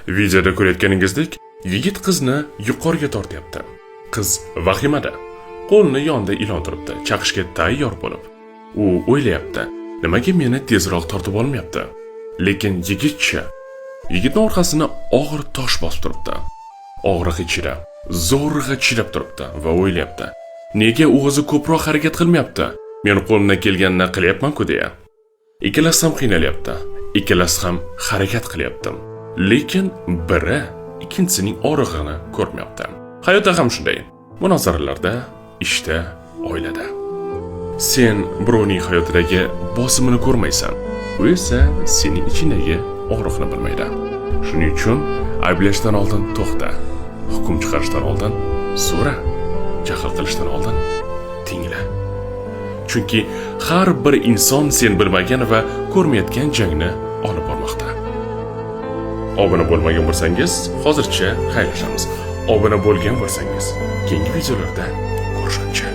Videoda ko'rayotganingizdek, yigit qizni yuqoriga tortyapti. Qiz vahimada. Qo'lini yonida ilon turibdi, chaqishga tayyor bo'lib. U o'ylayapti, nimaga meni tezroq tortib olmayapti? Lekin yigitcha, yigitning orqasini og'ir tosh bosib turibdi. Og'riq ichida zo'rg'a chidab turibdi va o'ylayapti. Nega u o'zi ko'proq harakat qilmayapti? Men qo'limdan kelganini qilyapman-ku deya. Ikkalasi ham qiynalyapti. Ikkalasi ham harakat qilyapti. Lekin biri ikkinchisining og'rig'ini ko'rmayapti. Hayotda ham shunday. Munozaralarda, ishda, oilada. Sen birovning hayotidagi bosimini ko'rmaysan. U esa sening ichingdagi og'riqni bilmaydi. Shuning uchun ayblashdan oldin to'xta. Hukm chiqarishdan oldin so'ra. Jahl qilishdan oldin tingla. Chunki har bir inson sen bilmagan va ko'rmayotgan jangni olib bormoqda. Obuna bo'lmagan bo'lsangiz, hozircha xayrlashamiz. Obuna bo'lgan bo'lsangiz, keyingi videolarda ko'rishguncha.